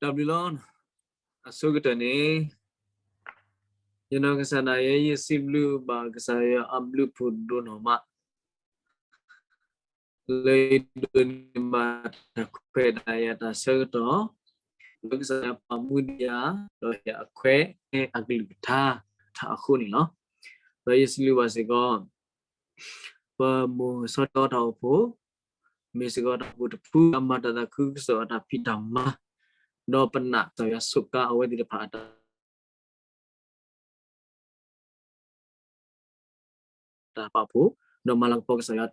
တၢ်ဘျုးလီၤ. အဆိကတၢၢ်န့ၣ် ယနီၢ်ကစၢ်ဒၣ်ယဲ ယစံးဘျုးဘၣ်ကစၢ်ယွၤအဘျုးဖးဒိၣ်နီၢ်မး လၢယဒိးန့ၢ်ဘၣ်တၢ်ခွဲးတၢ်ယာ်တၢ်ဆၢကတီၢ် လၢကစၢ်ယွၤပာ်မူဒံးယၤ ဒီးဟ့ၣ်အခွဲးအကလုၢ်ကထါ ထါအဃိန့ၣ်လီၤ. ဒီးယစံးဘျုးဘၣ်စ့ၢ်ကီး ပမိၢ်စီၤတီတၢ်အိၣ်ဖှိၣ် မ့ၢ်စ့ၢ်ကီးတၢ်အိၣ်ဖှိၣ်တဖု အမၤတၢ်သးခုကစီၣ်အတၢ်ဖံးတၢ်မၤ ဒီးပနာ်ကစၢ်ယွၤစူးကါအဝဲသ့ၣ်တဖၣ်အတၢ် တၢ်ပာ်ဖှိၣ် ဒီးမၤလၤကပီၤကစၢ်ယွၤ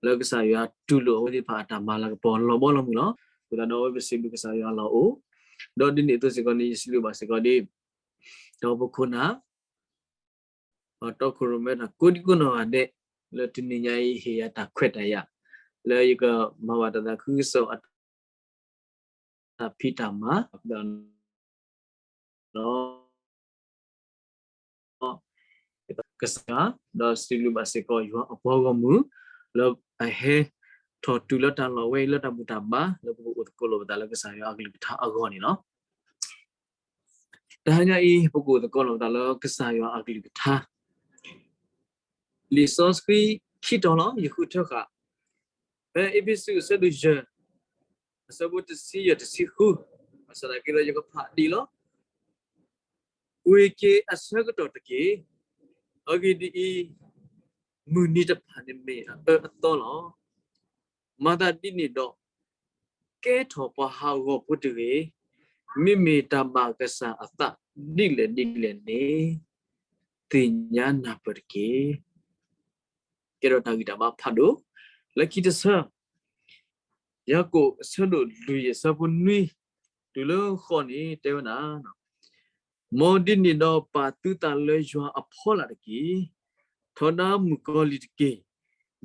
လၢကစၢ်ယွၤတူၢ်လိာ်အဝဲသ့ၣ်တဖၣ်အတၢ်မၤလၤကပီၤလီၤဘီလီၤမုၢ်လီၤ. အဃိသတးဒီးအဝဲပစံးဘျုးကစၢ်ယွၤလီၤအိၣ်, ဒီးဒ်န့ၣ်အသိးစ့ၢ်ကီးန့ၣ် ယစံးဘျုးဘၣ်စ့ၢ်ကီးဒ် တၢ်အိၣ်ဖှိၣ်ခိၣ်နၢ် တီခိၣ်ရိၣ်မဲတၢ်ကိးဒံကိးနီၢ်ဂၤဒဲး လၢတနံၤညါအံၤဟ့ၣ်ယၤတၢ်ခွဲးတၢ်ယာ် လၢယကမၤဘၣ်တၢ်သးခုကစီၣ်အ တၢ်ဖံးတၢ်မၤ ဒီး ကစၢ်ယွၤ ဒီးစံးဘျုးဘၣ်စ့ၢ်ကီးယွၤအပှၤဂီၢ်မုၢ် လၢအဟဲထီၣ်တုၤလၢတၢ်လီၢ်ဝဲအံၤ လၢတၢ်ဘူၣ်တၢ်ဘါ လၢပကအိၣ်သကိးလိာ်ပသးလၢကစၢ်ယွၤအကလုၢ်ကထါအဂီၢ်န့ၣ်လီၤ. တဟါညါအံၤ ပကအိၣ်သကိးလိာ်ပသးလၢကစၢ်ယွၤအကလုၢ်ကထါ လံာ်စီဆှံခံတီၤလီၤ. ယဃုထၢဃာ် ဖဲအ့းဖ့းစူးအဆၢဒိၣ်ယဲၢ် အဆၢဖိတဆံယဲၢ်တဆံဃု ဘၣ်ဆၣ်သနာ်က့ဒီးယကဖးဒ်အံၤလီၤ. ကွၢ်က့ၤအဆၢကတီၢ်တက့ၢ်. အဂ့ၢ်ဒ်အံၤ, မုၢ်နံၤတဖၣ်န့ၣ်မ့ၢ်အအၢအသီလီၤ. မၤသးဒ်န့ၣ်ဒီး, ကဲထီၣ်ပှၤဟးဂီၤဖိတဂ့ၤ. မ့မ့ၢ်တၢ်ဘၣ်ကစၢ်အသးဒ်လဲၣ်ဒ်လဲၣ်န့ၣ် သ့ၣ်ညါနၢ်ပၢၢ်တက့ၢ်. ကဲထီၣ်တၢ်ဂံၢ်တၢ်ဘါဖးဒိၣ်, လၢခံတဆၢ, ယၤကိာ်အဆၢဒိၣ်လွံၢ်အဆၢဖိနွံ တုၤလၢဃိးန့ၣ် တဲဝဲဒၣ်, မ်ဒ်န့ၣ်ဒီးပာ်သုသးလၢယွၤအဖီလာ်တက့ၢ်. ထီဒါမုၣ်ကီၤလံၢ်တက့ၢ်.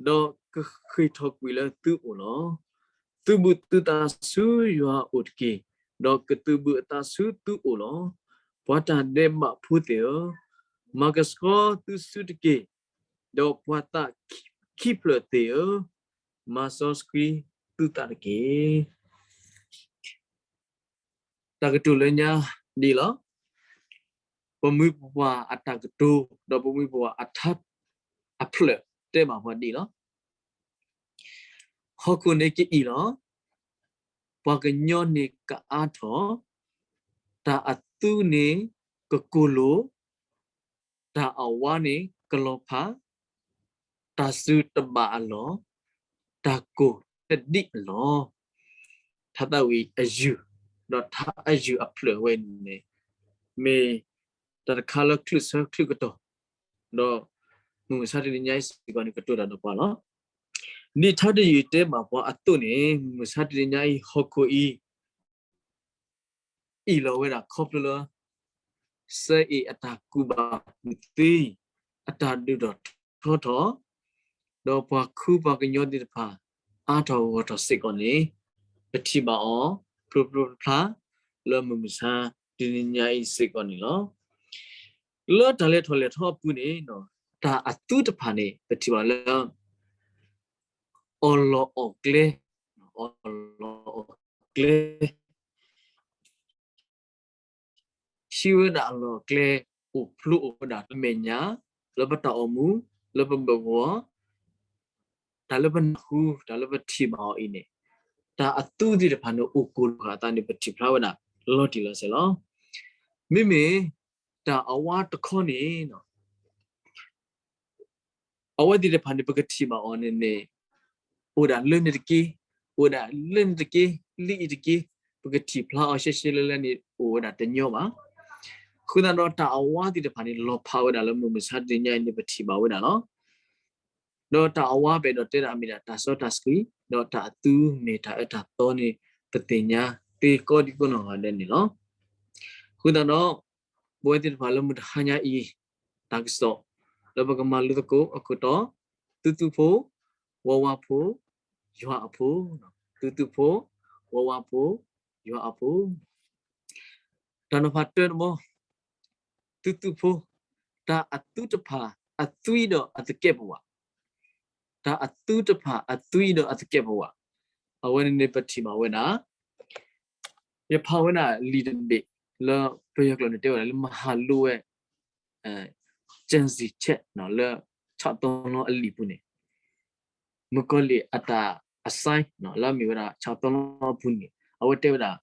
ဒီးကဃ့ၢ်ထီၣ်ကွံာ်လၢသုအိၣ်လီၤ. သုးဘူးသုသးဆူယွၤအအိၣ်တက့ၢ်. ဒီးကသုးဘူးအသးဆူသုအိၣ်လီၤ. ပှၤတၢ်ဒဲးဘးဖိသ့ၣ်ဧၢ, မၤကဆှီသုစုတက့ၢ်. ဒီးပှၤသးခံဖျၢၣ်သ့ၣ်ဧၢ, မၤစီဆှံသုသးတက့ၢ်. တၢ်ကတိၤလၢညါဒ်အံၤလီၤ. ပမိၢ်ပပၢ်အတၢ်ကတိၤ ဒီးပမိၢ်ပပၢ်အထါအဖျၢၣ်တဲဘၣ်ပှၤဒ်အံၤလီၤ. ဟီၣ်ခိၣ်န့ၣ်ကအံၣ်လီၤ. ပှၤကညီန့ၣ်ကအါထီၣ်, တၢ်အသူန့ၣ်ကကိၢ်လိာ်, တၢ်အဝါန့ၣ်ကလီၤဖး, တၢ်စုတဘၣ်အလီၢ်, တၢ်ကိၢ်တဒံးအလီၢ်. ထါသးဝံၣ်အယုၢ် ဒီးထါအယုၢ်အဖျၢၣ်ဝဲန့ၣ် မ့ၢ်တၢ်တခါလၢချုးဆၢချုးကတီၢ်, ဒီးမုၢ်မဆါတနံၤညါအံၤစ့ၢ်ကီးန့ၣ် ကတိၤတၢ်ဒီးပှၤလီၤ. ဒ်ထါတယုၢ်တဲဘၣ်ပှၤအသိးန့ၣ် မုၢ်မဆါတနံၤညါအံၤ ဟီၣ်ခိၣ်အံၤ အ့ၣ်လီၤဝဲဒၣ်ခီဖျိလၢ စဲအ့ၣ်အတၢ်ကူၣ်ဘၣ်ကူၣ်သ့, အတၢ်ဒုးထီၣ်ထီထီၣ်, ဒီးပှၤခူပှၤကညီသ့ၣ်တဖၣ် အါထီၣ်ဂီၢ်ထီၣ်စ့ၢ်ကီးန့ၣ် ပထံၣ်ဘၣ်အီၤ ဖျိဖျိဖျါဖျါ လၢမုၢ်မဆါတနံၤညါအံၤစ့ၢ်ကီးန့ၣ်လီၤ. လၢတၢ်လဲၤထီၣ်လဲၤထီအပူၤန့ၣ် တၢ်အသူတဖၣ်န့ၣ် ပထံၣ်ဘၣ်လၢ အီၣ်လီၤအီၣ်ကျဲ, အီၣ်လီၤအီၣ်ကျဲ, ဟံးဝဲဒၣ်အလီၢ်အကျဲ အိၣ်ဖျိအိၣ်ဝဲဒၣ်လၢမဲာ်ညါ, လၢပတၢ်အိၣ်မူ, လၢပဘၢၣ်ပဂီၤ, တၢ်လၢပနၢ်ဟူ, တၢ်လၢပထံၣ်ဘၣ်အီၤအံၤန့ၣ်, တၢ်အသူသ့ၣ်တဖၣ်န့ၣ် အိၣ်ကိၢ်လိာ်ဃာ်အသးန့ၣ် ပထံၣ်ဖျါဝဲဒၣ်လီၤတံၢ်လီၤဆဲးလီၤ. မ့မ့ၢ်တၢ်အဝါတခီန့ၣ် အဝဲသ့ၣ်တဖၣ်န့ၣ် ပကထံၣ်ဘၣ်အီၤန့ၣ်န့ၣ် အိၣ်ဒၣ်လၢန့ၣ်တက့ၢ်, အိၣ်ဒၣ်လၢန့ၣ်တက့ၢ်, လၢအံၤတက့ၢ်, ပကထံၣ်ဖျါအီၤရှဲရှဲလၢလၢန့ၣ် အိၣ်ဝဲဒၣ်တညီဘၣ်. အဃိသတးဒီးတၢ်အဝါသ့ၣ်တဖၣ်န့ၣ် လီၤဖးဝဲဒၣ်လၢမုၢ်မဆါတနံၤညါအံၤန့ၣ် ပထံၣ်ဘၣ်ဝဲဒၣ်လီၤ. ဒီးတၢ်အဝါပအဲၣ်ဒိးတဲဒၣ်မ့ၢ်ဒၣ်တၢ်စီတၢ်ဆှံ, ဒီးတၢ်အသူမ့ၢ်တၢ်အၢတၢ်သီန့ၣ် ပသ့ၣ်ညါသ့ကိးဒံကိးနီၢ်ဂၤဒဲးန့ၣ်လီၤ. အဃိသတးဒီး ပဝဲသ့ၣ်တဖၣ်လၢမုၢ်တဟါညါအံၤ တၢ်ကစီၣ် လၢပကမၤလိသကိးအခိၣ်တီ, သူသူဖိ, ဝၤဝါဖိ, ယွၤအဖိ, သူသူဖိ, ဝၤဝါဖိ, ယွၤအဖိ. တၢ်နီၤဖးတၢတဘီ, သူသူဖိ, တၢ်အသူတဖၣ်အသွံဒီးအသကဲးပဝး, တၢ်အသူတဖၣ်အသွံဒီးအသကဲးပဝး, အဝဲန့ၣ်န့ၣ်ပထံၣ်ဘၣ်ဝဲဒၣ် ယဖးဝဲဒၣ်လံာ်တဘ့ၣ်လၢပယီၤကျိာ်န့ၣ် တဲဝဲဒၣ်လၢမၤဟးလိဝဲ ကၠၢ်စံၣ်ဆဲး လၢဆီၣ်သီလီအလံာ်ပူၤန့ၣ် မုၣ်ကီၤလံၢ်အတၢ်အ sign လၢအမ့ၢ်ဝဲဒၣ်ဆီၣ်သီလီအပူၤန့ၣ် အဝဲတဲဝဲဒၣ်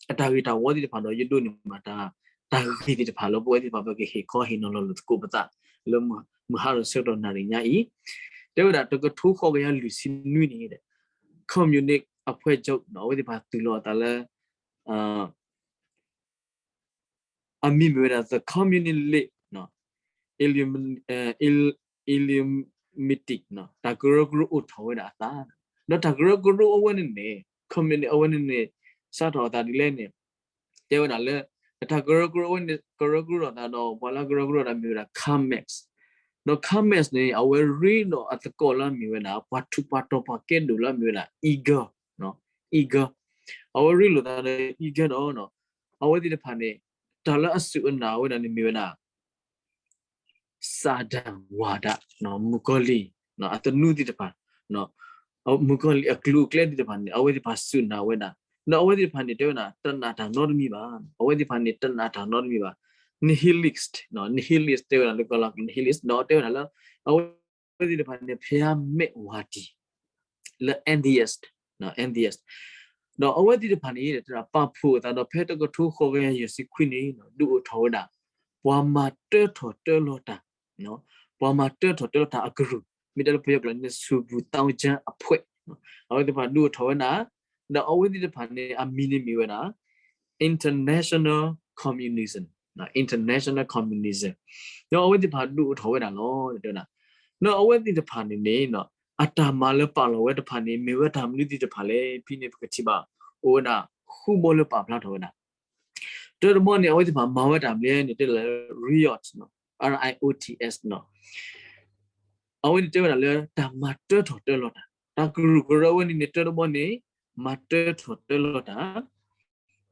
အတၢ်ဂ့ၢ်တၢ်ဝီသ့ၣ်တဖၣ်ဒီး ယဒိးန့ၢ်ဘၣ်တၢ် တၢ်ဂ့ၢ်သ့ၣ်တဖၣ်လၢ ပဝဲသ့ၣ်တဖၣ်ပကဟ့ၣ်ခီဟ့ၣ်နီၤလီၤလိာ်သကိးပသး လၢမုၢ်ဟါဒီးဆၢကတီၢ်နၣ်ရံၣ်ညါအံၤ တဲဝဲဒၣ်တကထိဃိးကယၤလွံၢ်ဆံနွံန့ၣ် communist အဖှဲး ချုပ် အဝဲသ့ၣ်တဖၣ်သုးလီၤအသးလၢ အမံၤမ့ၢ်ဝဲဒၣ် the Communist League Illum- Illuminati တၢ်ကရၢကရိအိၣ်ထီၣ်ဝဲဒၣ်အသး ဒီးတၢ်ကရၢကရိအဝဲန့ၣ်န့ၣ် communist အဝဲန့ၣ်န့ၣ် စးထီၣ်အသးဒ်လဲၣ်န့ၣ် တဲဝဲဒၣ်လၢ တၢ်ကရၢကရိအဝဲန့ၣ် ကရၢကရိထီၣ်အသးဒီး ပှၤလၢကရၢကရိတၢ်မ့ၢ်ဝဲဒၣ် Karl Marx ဒီး Karl Marx န့ၣ် အဝဲရ့ဒီးအသကိးလၢအမ့ၢ်ဝဲဒၣ် ပှၤထူးပှၤတီၤပှၤကဲဒိၣ်လၢအမ့ၢ်ဝဲဒၣ် Engels Engels အဝဲရ့လိာ်သးဒီး Engels ဒီး အဝဲသ့ၣ်တဖၣ်န့ၣ် တၢ်လၢအစူၢ်အနာ်ဝဲဒၣ်န့ၣ်မ့ၢ်ဝဲဒၣ် စၣ်ဒၣ်ဝၣ်ဒၣ် မုၣ်ကီၤလံၢ် အသနူသ့ၣ်တဖၣ် မုၣ်ကီၤလံၢ်အကျိၤအကျဲသ့ၣ်တဖၣ်န့ၣ် အဝဲသ့ၣ်တဖၣ်စူၢ်နာ်ဝဲဒၣ် ဒီးအဝဲသ့ၣ်တဖၣ်န့ၣ် တဲဝဲဒၣ် တနာ်တၢ်နီတမံၤဘၣ် အဝဲသ့ၣ်တဖၣ်န့ၣ် တနာ်တၢ်နီတမံၤဘၣ် nihilist nihilist တဲဝဲဒၣ်လၢကီၢ်လီၤ nihilist ဒီးတဲဝဲဒၣ်လၢ အဝဲသ့ၣ်တဖၣ်န့ၣ် ဖျားမဲဝါတံ လၢ atheist atheist ဒီးအဝဲသ့ၣ်တဖၣ်န့ၣ် တဲဝဲဒၣ်ပာ်ဖှိၣ်အသးဒီးဖဲတကထိဃိးကယၤယဲၢ်ဆံခွံန့ၣ် ဒုးအိၣ်ထီၣ်ဝဲဒၣ် ပှၤမၤတၢထီၣ်တၢလီၤတၢ် ပှၤမၤတၢထီၣ်တၢလီၤတၢ်အကရူၢ် မ့ၢ်တဲလၢပယီၤကျိာ်န့ၣ် ဆူပူၤသီကၠၢအဖှဲး အဝဲသ့ၣ်တဖၣ်ဒုးအိၣ်ထီၣ်ဝဲဒၣ် ဒီးအဝဲသ့ၣ်တဖၣ်န့ၣ် အမံၤန့ၣ်မ့ၢ်ဝဲဒၣ် international communism international communism ဒီးအဝဲသ့ၣ်တဖၣ်ဒုးအိၣ်ထီၣ်ဝဲဒၣ်လီၤ တဲဝဲဒၣ် ဒီးအဝဲသ့ၣ်တဖၣ်န့ၣ်န့ၣ် အတၢ်မၤလၢပာ်လီၤဝဲတဖၣ်န့ၣ် မ့ၢ်ဝဲတၢ်မနုၤသ့ၣ်တဖၣ်လဲၣ် ဖဲန့ၣ်ပကထံၣ်ဘၣ် အိၣ်ဝဲဒၣ်ဃုဘီလၢပာ်ဖျါထီၣ်ဝဲဒၣ် တၢတဘီန့ၣ် အဝဲသ့ၣ်တဖၣ်မၤဝဲတၢ်မနုၤန့ၣ် တဲလၢ riots riots အဝဲန့ၣ်တဲဝဲဒၣ်လၢ တၢ်မၤတၢထီၣ်တၢလီၤတၢ် တၢ်ကရူၢ်ကရၢဝဲန့ၣ်န့ၣ် တၢတဘီန့ၣ် မၤတၢထီၣ်တၢလီၤတၢ်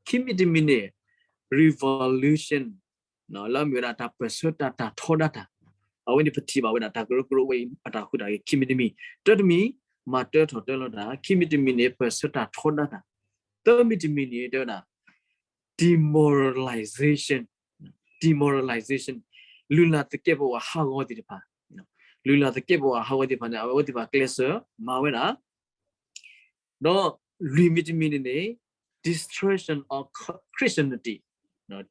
ခံမံၤတမံၤန့ၣ် revolution လၢအမ့ၢ်ဝဲဒၣ် တၢ်ပၢၢ်ဆၢတၢ်တၢ်ထီဒၣ်တၢ် အဝဲန့ၣ်ပထံၣ်ဘၣ်ဝဲဒၣ် တၢ်ကရၢကရိဝဲအံၤ အတၢ်ဟူးတၢ်ဂဲၤ ခံမံၤတမံၤ တၢတမံၤ မၤတၢထီၣ်တၢလီၤတၢ် ခံမံၤတမံၤန့ၣ် ပၢၢ်ဆၢတၢ်ထီဒၣ်တၢ် သၢမံၤတမံၤန့ၣ် တဲဝဲဒၣ် demoralization demoralization လုၢ်လၢ်သကဲးပဝးဟးဂီၤသ့ၣ်တဖၣ် လုၢ်လၢ်သကဲးပဝးဟးဂီၤသ့ၣ်တဖၣ်န့ၣ် အဝဲသ့ၣ်တဖၣ်ကျဲးစၢးမၤဝဲဒၣ် ဒီးလွံၢ်မံၤတမံၤန့ၣ်န့ၣ် destruction of Christianity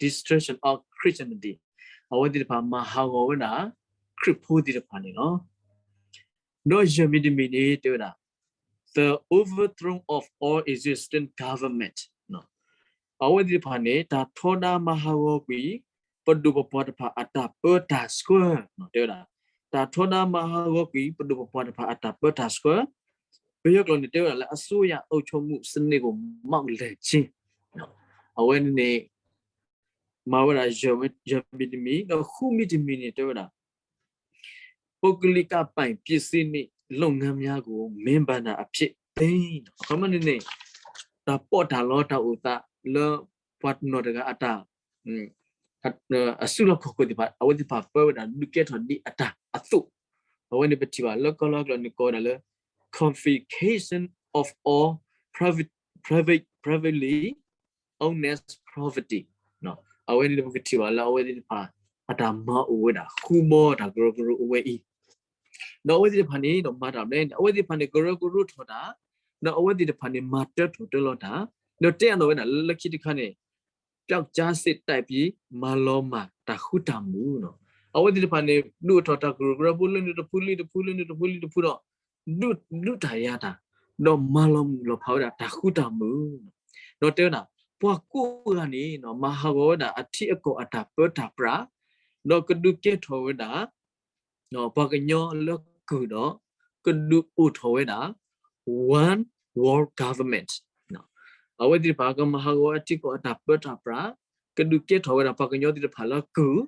destruction of Christianity အဝဲသ့ၣ်တဖၣ်မၤဟးဂီၤဝဲဒၣ် ခရံာ်ဖိသ့ၣ်တဖၣ်န့ၣ်လီၤ. ဒီးယဲၢ်မံၤတမံၤန့ၣ် တဲဝဲဒၣ် the overthrow of all existing government အဝဲသ့ၣ်တဖၣ်န့ၣ် တၢ်ထီဒါမၤဟးဂီၤကွံာ် ပဒိၣ်ပပှၢ်တဖၣ်အတၢ်ပၢတၢ်ဆှၢ တဲဝဲဒၣ် တၢ်ထီဒါမၤဟးဂီၤကွံာ် ပဒိၣ်ပပှၢ်တဖၣ်အတၢ်ပၢတၢ်ဆှၢ ပယီၤကျိာ်န့ၣ် တဲဝဲဒၣ်လၢ အစိုးရအုပ်ချုပ်မှုစနစ်ကို မှောက်လျက်ခြင်း အဝဲန့ၣ်န့ၣ် မၤဝဲဒၣ်ယဲၢ်မံၤတမံၤ ဒီးဃုမံၤတမံၤန့ၣ် တဲဝဲဒၣ် ပုဂ္ဂလိကပိုင်ပစ္စည်းနှင့်လုပ်ငန်းများကို မင်းဘဏ္ဍာအဖြစ်သိမ်း အခီပညီန့ၣ်န့ၣ် တၢ်ပီးတၢ်လီတၢ်အိၣ်သးလၢ ပှၤတနီၤတဂၤအတၢ် အစုလီၢ်ခီၣ်ခိၣ်သ့ၣ်တဖၣ် အဝဲသ့ၣ်တဖၣ်ပၢဝဲဒၣ်ဒုးကဲထီၣ်ဒ်အတၢ်အသိး အဝဲန့ၣ်ပထံၣ်ဘၣ်လၢကီၢ်လီၤကျိာ်န့ၣ် ကိးဝဲဒၣ်လၢ confiscation of all private private privately owned property အဝဲန့ၣ်ပကထံၣ်ဘၣ်လၢအဝဲသ့ၣ်တဖၣ် အတၢ်မၤအိၣ်ဝဲဒၣ် ဃုဘီတၢ်ကရၢကရိအဝဲအံၤ ဒီးအဝဲသ့ၣ်တဖၣ်န့ၣ် ဒီးမၤတၢ်ဘျဲၣ်န့ၣ် အဝဲသ့ၣ်တဖၣ်န့ၣ် ကရၢကရိထီၣ်တၢ် ဒီးအဝဲသ့ၣ်တဖၣ်န့ၣ် မၤတၢထီၣ်တၢလီၤတၢ် ဒီးတဲအနီၣ်ဝဲဒၣ်လၢလၢခံတခါန့ၣ် ပျောက်ကျားစစ်တိုက်ပြီး မၤလီၤမၢ်တၢ်ဃူတၢ်မုာ် အဝဲသ့ၣ်တဖၣ်န့ၣ် ဒုးအိၣ်ထီၣ်တၢ်ကရူၢ်ကရၢဖိလၢနုၤတဖုလၢနုၤတဖုလၢနုၤတဖုလၢနုၤတဖုဒီး ဒုးဒုးတၢ်ယၤတၢ် ဒီးမၤလီၤမုၢ်လီၤဖးဝဲဒၣ်တၢ်ဃူတၢ်မုာ် ဒီးတဲဝဲဒၣ် ပှၤကိးဂၤန့ၣ် မၤဟးဂီၤဝဲဒၣ်အထံအကီၢ်အတၢ်ပၢတၢ်ပြး ဒီးကဒုးကဲထီၣ်ဝဲဒၣ် ပှၤကညီလၢကုၢ်ဒီး ကဒုးအိၣ်ထီၣ်ဝဲဒၣ် one world government အဝဲသ့ၣ်တဖၣ်ကမၤဟးဂီၤအထံကီၢ်အတၢ်ပၢတၢ်ပြး ကဒုးကဲထီၣ်ဝဲဒၣ်ပှၤကညီသ့ၣ်တဖၣ်လၢကုၢ်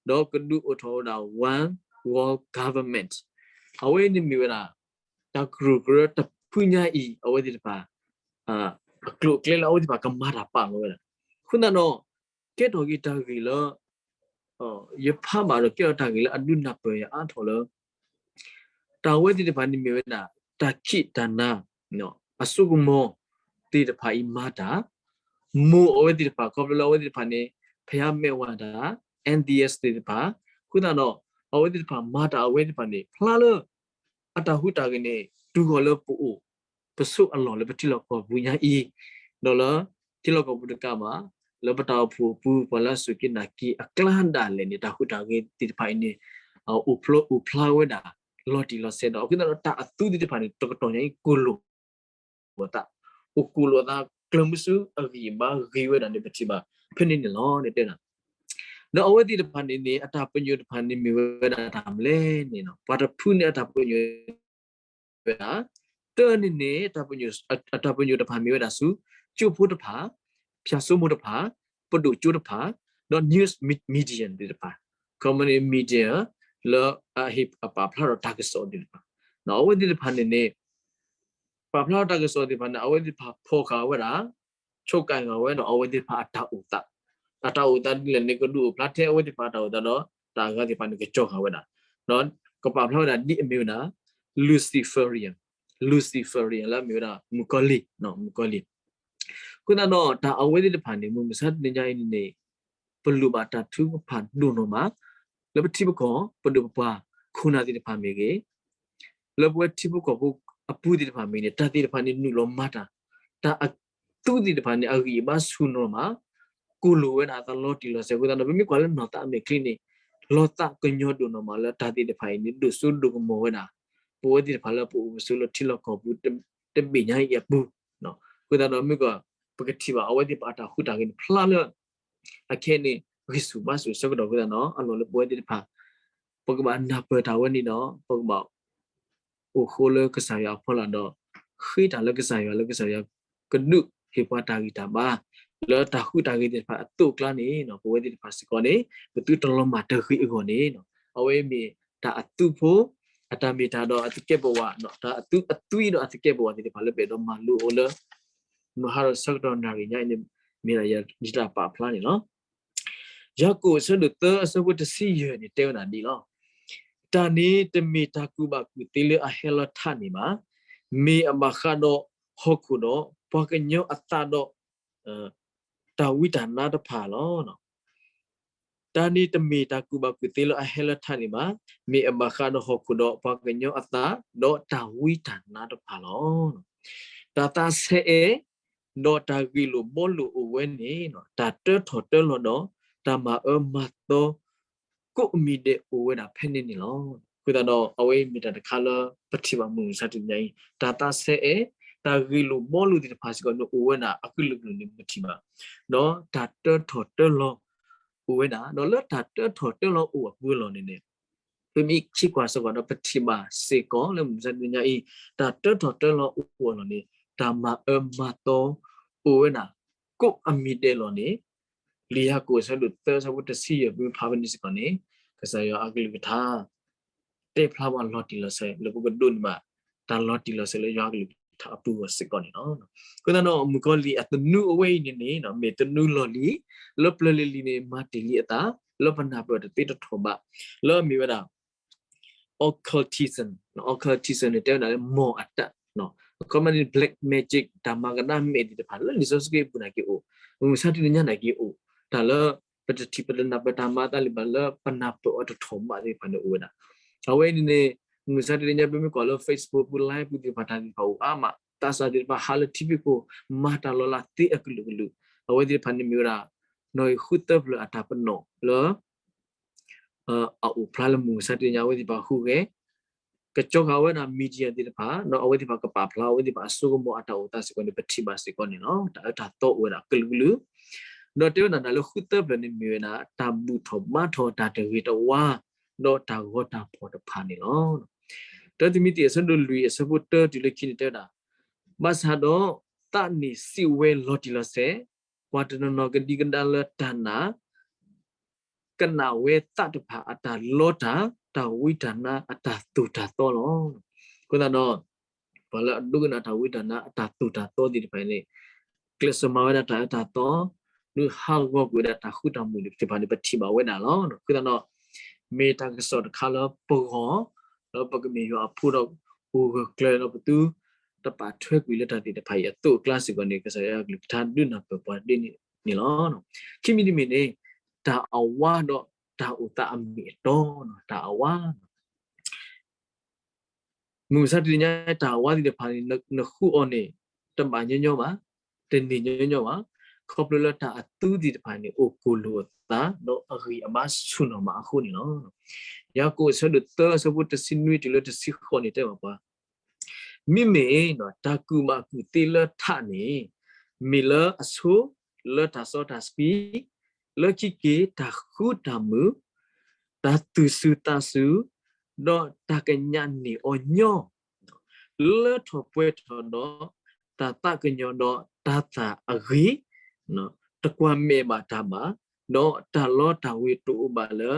ဒီးကဒုးအိၣ်ထီၣ်ဝဲဒၣ် one world government အဝဲန့ၣ်မ့ၢ်ဝဲဒၣ် တၢ်ကရူၢ်ကရၢတဖုညါအံၤ အဝဲသ့ၣ်တဖၣ် အကျိၤအကျဲလၢအဝဲသ့ၣ်တဖၣ်ကမၤတၢ်ပာ်လီၤဝဲဒၣ် အဃိသတးဒီး ကဲထီၣ်က့ၤတၢ်ဂ့ၢ်လၢ ယဖးဘၣ်ဒီးကဲထီၣ်တၢ်ဂ့ၢ်လၢအဒုးနၢ်ပၢၢ်ယၤအါထီၣ်လၢ တၢ်ဝဲသ့ၣ်တဖၣ်န့ၣ်မ့ၢ်ဝဲဒၣ် တၢ်ခံးတၢ်နၤ အစိကမီၤသ့ၣ်တဖၣ်အံၤမၤတၢ် မိၢ်အဝဲသ့ၣ်တဖၣ် ခီဖျိလၢအဝဲသ့ၣ်တဖၣ်န့ၣ် ဖဲအမဲာ်ဝဲဒၣ် atheist သ့ၣ်တဖၣ်, အဃိသတးဒီး အဝဲသ့ၣ်တဖၣ်မၤတၢ်အဝဲသ့ၣ်တဖၣ်န့ၣ် ဖျါလၢ အတၢ်ဟူးတၢ်ဂဲၤန့ၣ် တုၤဃီၤလၢပအိၣ် ပဆိးအလီၢ်လၢပထံလီၢ်ကီၢ်ပူၤညါအံၤ, ဒီးလၢ ထံလီၢ်ကီၢ်ပူၤတကးဘၣ်, လၢပတၢ်အိၣ်ဖှိၣ်အပူၤ ပှၤလၢအစူၢ်က့ၤနာ်က့ၤအကျါဒၣ်လဲာ်န့ၣ် တၢ်ဟူးတၢ်ဂဲၤသ့ၣ်တဖၣ်အံၤန့ၣ် အိၣ်ဖျါဝဲဒၣ် လီၤတံၢ်လီၤဆဲးဒီး အဃိသတးဒီးတၢ်အသူသ့ၣ်တဖၣ်န့ၣ် တကတီၢ်ညါအံၤကိၢ်လိာ်အသး, အိၣ်ကိၢ်လိာ်အသး ကျၢၤမုဆူအဂံၢ်အဘါဂ့ၤဝဲဒၣ်န့ၣ် ပထံၣ်ဘၣ်ဖဲန့ၣ်န့ၣ်လီၤန့ၣ်တဲဒၣ်. ဒီးအဝဲသ့ၣ်တဖၣ်န့ၣ်န့ၣ် အတၢ်ပညိၣ်တဖၣ်န့ၣ်မ့ၢ်ဝဲဒၣ်တၢ်မနုၤလဲၣ်န့ၣ် ပှၤတဖုန့ၣ်အတၢ်ပညိၣ် ဝဲဒၣ်, တၢန့ၣ်န့ၣ် အတၢ်ပညိၣ်တဖၣ်မ့ၢ်ဝဲဒၣ်ဆူ ကၠိဖိတဖၣ်, ဖၠၣ်စိမိတဖၣ်, ပဒိၣ်ကၠိတဖၣ်, ဒီး news media သ့ၣ်တဖၣ်, community media လၢအဟ့ၣ်အပာ်ဖျါဒီးတၢ်ကစီၣ်သ့ၣ်တဖၣ်, အဝဲသ့ၣ်တဖၣ်န့ၣ်န့ၣ် ပာ်ဖျါဒီးတၢ်ကစီၣ်သ့ၣ်တဖၣ်န့ၣ် အဝဲသ့ၣ်တဖၣ်ဖီၣ်ဃာ်ဝဲဒၣ် ဆိကမိၣ်ဃာ်ဝဲဒီးအဝဲသ့ၣ်တဖၣ်အတၢ်အိၣ်သး, အတၢ်အိၣ်သးဒ်လဲၣ်န့ၣ် ကဒုးအိၣ်ဖျါထဲအဝဲသ့ၣ်တဖၣ်အတၢ်အိၣ်သးဒီး တၢ်အဂၤသ့ၣ်တဖၣ်န့ၣ် ကကၠီဃာ်ဝဲဒၣ်, ဒီးကပာ်ဖျါဝဲဒၣ်ဒ်အမ့ၢ်ဝဲဒၣ် Luciferian, Luciferian လၢအမ့ၢ်ဝဲဒၣ် မုၣ်ကီၤလံၢ်, မုၣ်ကီၤလံၢ်, အဃိသတးဒီးတၢ်အဝဲသ့ၣ်တဖၣ်န့ၣ် မုၢ်မဆါတနံၤညါအံၤန့ၣ်န့ၣ် ပလိၣ်ဘၣ်တၢ်ထုကဖၣ်ဒိၣ်နီၢ်မး လၢပထံပကီၢ် ပဒိၣ်ပပှၢ်ခိၣ်နၢ်သ့ၣ်တဖၣ်မ့ၢ်ဂ့ၤ လၢပဝဲထံဖိကီၢ်ဖိအပူၤသ့ၣ်တဖၣ်မ့ၢ်ဂ့ၤန့ၣ် တၢ်သ့ၣ်တဖၣ်န့ၣ်နုာ်လီၤမၤတၢ်, တၢ်အသူသ့ၣ်တဖၣ်န့ၣ် အဂံၢ်အဘါဆူၣ်နီၢ်မး, ကိၢ်လိာ်ဝဲဒၣ်အသးလီၤတံၢ်လီၤဆဲးအဃိသတးဒီး ပမ့ၢ်ကွၢ်လၢနီၢ်သးအမဲာ်ချံန့ၣ် လီၤသးကညီၤဒိၣ်နီၢ်မးလၢတၢ်သ့ၣ်တဖၣ်အံၤန့ၣ် ဒိၣ်စိဒိၣ်ကမီၤဝဲဒၣ် ပဝဲသ့ၣ်တဖၣ်လၢပအိၣ်ပဆိးလၢထံလီၢ်ကီၢ်ပူၤ တဘ့ၣ်ညါအံၤအပူၤ, အဃိသတးဒီးမ့ၢ်ကွၢ် ပကထံၣ်ဘၣ်အဝဲသ့ၣ်တဖၣ်အတၢ်ဟူးတၢ်ဂဲၤန့ၣ်ဖျါလၢ အခဲအံၤန့ၣ် ဂံၢ်ဆူၣ်ဘါဆူၣ်အဆၢကတီၢ်အဃိသတးဒီး အလီၢ်လၢပဝဲသ့ၣ်တဖၣ် ပကဘၣ်နၢ်ပၢၢ်တၢ်ဝဲန့ၣ်ဒီး ပကဘၣ်အိၣ်ဃိလၢကစၢ်ယွၤအဖီလာ်ဒီး ဃ့တၢ်လၢကစၢ်ယွၤ လၢကစၢ်ယွၤကဒုးဟ့ၣ်ပှၤတၢ်ဂံၢ်တၢ်ဘါ လၢတၢ်ဟူးတၢ်ဂဲၤသ့ၣ်တဖၣ်အသိးအကျါန့ၣ် ပဝဲသ့ၣ်တဖၣ်စ့ၢ်ကီးန့ၣ် ပသုတလီၤမၢ်တဂ့ၤအဂီၢ်န့ၣ် အဝဲမ့ၢ်တၢ်အသူဖိ အတၢ်မ့ၢ်တၢ်ဒီးအသကဲးပဝး တၢ်အသူအသွံဒီးအသကဲးပဝးသ့ၣ်တဖၣ်လၢပအဲၣ်ဒိးမၤလိအီၤလၢ မဟါဒီးဆၢကတီၢ်နၣ်ရံၣ်ညါအံၤန့ၣ် မ့ၢ်ဒၣ်ယတၢ်ပာ်ဖျါန့ၣ်လီၤ. ယၤကိာ်အဆၢဒိၣ်သၢအဆၢဖိတဆံယဲၢ်န့ၣ် တဲဝဲဒၣ်ဒ်လီၤ. တၢ်န့ၣ်တမ့ၢ်တၢ်ကူၣ်ဘၣ်ကူၣ်သ့လၢအဟဲလီၤထးန့ၣ်ဘၣ်. မ့ၢ်အဘၣ်ဃးဒီးဟီၣ်ခိၣ်ဒီး ပှၤကညီအသးဒီး တၢ်ဝံတၢ်နါတဖၣ်လီၤ. တၢ်န့ၣ်တမ့ၢ်တၢ်ကူၣ်ဘၣ်ကူၣ်သ့လၢအဟဲလၢထးန့ၣ်ဘၣ်. မ့ၢ်အဘၣ်ဃးဒီးဟီၣ်ခိၣ်ဒီးပှၤကညီအသး ဒီးတၢ်ဝံတၢ်နါတဖၣ်လီၤ. တၢ်သးဆဲးအဲၣ် ဒီးတၢ်ဂ့ၢ်လိာ်ဘှီလိာ်အိၣ်ဝဲန့ၣ် တၢ်တၢထီၣ်တၢလီၤဒီး တၢ်မၤအၢမၤသီ ကိးမံၤဒဲးအိၣ်ဝဲဒၣ်ဖဲန့ၣ်န့ၣ်လီၤ. အဃိသတးဒီး အဝဲမ့ၢ်တၢ်တခါလၢပထံၣ်ဘၣ်မုၢ်မဆါတနံၤညါအံၤ တၢ်သးဆဲးအဲၣ် တၢ်ဂ့ၢ်လိာ်ဘှီလိာ်သ့ၣ်တဖၣ်စ့ၢ်ကီးန့ၣ် အိၣ်ဝဲဒၣ်အကလုာ်ကလုာ်န့ၣ်ပထံၣ်ဘၣ်, ဒီးတၢ်တၢထီၣ်တၢလီၤအိၣ်ဝဲဒၣ်, ဒီးလၢတၢ်တၢထီၣ်တၢလီၤအိၣ်အပူၤအလီၢ်န့ၣ်န့ၣ် ပမ့ၢ်ဆံးကွၢ်စ့ၢ်ကီးဒီးပထံၣ်ဘၣ်စ့ၢ်ကီးလၢမုၢ်မဆါတနံၤညါအံၤ တၢ်တၢထီၣ်တၢလီၤအိၣ်အလီၢ်န့ၣ် တၢ်မၤအၢမၤသီအိၣ်ဝဲဒၣ် ကိးအမံၤဒဲးလီၤန့ၣ် လံာ်ယၤကိာ်အဆၢဒိၣ်သၢအဆၢဖိတဆံယဲၢ် ပမ့ၢ်ဖးဖဲန့ၣ်စ့ၢ်ကီးန့ၣ် ကစၢ်ယွၤအကလုၢ်ကထါ တဲဖျါဝဲလီၤတံၢ်လီၤဆဲး လၢပကဒိးန့ၢ်ဘၣ် တၢ်လီၤတံၢ်လီၤဆဲးလၢယွၤအကလုၢ်ကထါအပူၤအဂီၢ်စ့ၢ်ကီးန့ၣ်လီၤ. အဃိသတးဒီး မုၣ်ကီၤလံၢ်အသနူအဝဲအံၤန့ၣ်န့ၣ် မ့ၢ်သနူလီၢ်လံၤ လၢပျၢၤလံၤလံၤန့ၣ် မၤတ့ၢ်လံအသး လၢပနၢ်ပၢၢ်တသ့တထီၣ်ဘၣ် လၢအမ့ၢ်ဝဲဒၣ် occultism, occultism န့ၣ်တဲဝဲဒၣ်လၢ မီၢ်အတၢ် အခီပညီန့ၣ် black magic တၢ်မၤကဒါမဲာ်သ့ၣ်တဖၣ် လၢလံာ်စီဆှံအပူၤနာ်က့အိၣ်, မုၢ်မဆါတနံၤညါနာ်က့အိၣ်, တၢ်လၢပတထံၣ်ပတနၢ်ပၢၢ်တၢ်မၤအသးလၢၤဘၣ် လၢပနၢ်ပၢၢ်အီၤတထီၣ်ဘၣ်သ့ၣ်တဖၣ်န့ၣ်အိၣ်ဝဲဒၣ်. အဝဲအံၤန့ၣ်န့ၣ် မုၢ်မဆါတနံၤညါ ပမ့ၢ်ကွၢ်လၢ Facebook ပူၤ live ပူၤသ့ၣ်တဖၣ် တၢ်သ့ၣ်တဖၣ်အိၣ်အါမး, သးစၢ်သ့ၣ်တဖၣ်ဟးလၢထံဖံးခိၣ် မၤတၢ်လီၤလးသ့အကလုာ်ကလုာ်, အဝဲသ့ၣ်တဖၣ်န့ၣ်မ့ၢ်ဝဲဒၣ် နီၣ်ဂံၢ်ဃုသၢဖျၢၣ်အတၢ်ပနီၣ်လၢ အအိၣ်ဖျါလၢမုၢ်မဆါတနံၤညါ အဝဲသ့ၣ်တဖၣ်ဟူးဂဲၤ ကကၠီဃာ်ဝဲဒၣ် media သ့ၣ်တဖၣ် ဒီးအဝဲသ့ၣ်တဖၣ်ကပာ်ဖျါအဝဲသ့ၣ်တဖၣ်အစိကမီၤအတၢ်အိၣ်သးစ့ၢ်ကီးန့ၣ် ပထံၣ်ဘၣ်စ့ၢ်ကီးန့ၣ်လီၤ. တၢ်အၢတၢ်သီအိၣ်ဝဲဒၣ်ကလုာ်ကလုာ်, ဒီးတဲဝဲဒၣ်တၢ်လၢဃုသၢဖျၢၣ်န့ၣ်မ့ၢ်ဝဲဒၣ် တၢ်ဘူၣ်ထီၣ်ဘါထီၣ်တၢ်တဂ့ၤတဝါ ဒီးတၢ်ဂီၤတၢ်ဖီၣ်တဖၣ်န့ၣ်လီၤ. တၢတမံၤသ့ၣ်အဆၢဒိၣ်လွံၢ်အဆၢဖိတၢတုၤလၢခံန့ၣ်တဲဝဲဒၣ်, ဘၣ်ဆၣ်ဒီး သးန့ၣ်စံးဝဲလီၤတံၢ်လီၤဆဲး, ပှၤတနီၤနီၤကဒံကဒါလၢတၢ်နာ် ကနၣ်ဝဲသးတဖၣ်အတၢ်လီတၢ်, တၢ်ဝံတၢ်နါအတၢ်သိၣ်တၢ်သီလီၤ. အဃိသတးဒီး ပှၤလၢအဒိကနၣ်တၢ်ဝံတၢ်နါအတၢ်သိၣ်တၢ်သီသ့ၣ်တဖၣ်န့ၣ် ကျဲးစၢးမၤဝဲဒၣ်တၢ်အၢတၢ်သီ, ဒုးဟးဂီၤကွံာ်ဝဲဒၣ်တၢ်ဃူတၢ်မုာ်သ့ၣ်တဖၣ်န့ၣ် ပထံၣ်ဘၣ်ဝဲဒၣ်လီၤ. အဃိသတးဒီး မ့ၢ်တၢ်ကစီၣ်တခါလၢပဂီၢ် လၢပကမ့ၢ်ယွၤအဖိဒီး အိၣ်ဂၢၢ်ကျၢၤဒီးပသု တပာ်ထွဲကွံာ်လၢတၢ်သ့ၣ်တဖၣ်အံၤအသိးအကျါစ့ၢ်ကီးန့ၣ် ကစၢ်ယွၤအကလုၢ်ကထါဒုးနၢ်ပၢၢ်ပှၤဒ်န့ၣ်န့ၣ်လီၤ. ခံမံၤတမံၤန့ၣ် တၢ်အဝါဒီးတၢ်အိၣ်သးအမ့ၢ်အတီ, တၢ်အဝါ မုၢ်မဆါတနံၤညါ တၢ်အဝါသ့ၣ်တဖၣ်န့ၣ် နဃုအီၤန့ၣ် တဘၣ်ညီညီဘၣ်, တန့ၢ်ညီညီဘၣ်, ခီဖျိလၢတၢ်အသူသ့ၣ်တဖၣ်န့ၣ် အိၣ်ကိၢ်လိာ်အသး ဒီးအဂံၢ်အဘါဆူၣ်နီၤမးအဃိန့ၣ်လီၤ. ယၤကိာ်အဆၢဒိၣ်သၢအဆၢဖိတဆံနွံတုၤလၢတဆံဃိးန့ၣ်တဲဘၣ်ပှၤ, မ့မ့ၢ်တၢ်ကူၣ်ဘၣ်ကူၣ်သ့လၢထးန့ၣ် မ့ၢ်လၢအဆိ လၢတၢ်စီတၢ်ဆှံ, လၢခံက့ၤတၢ်ဃူတၢ်မုာ်, တၢ်သူၣ်စူၤသးစူၤ, ဒီးတၢ်ကညးန့ၢ်အီၤညီ လၢထီၣ်ပှဲၤထီၣ်ဒီးတၢ်သးကညီၤဒီးတၢ်သးအဂ့ၤ, တကွၢ်မဲာ်ဘၣ်တၢ်ဘၣ်, ဒီးတၢ်လီတၢ်ဝ့ၤတအိၣ်ဘၣ်လၢ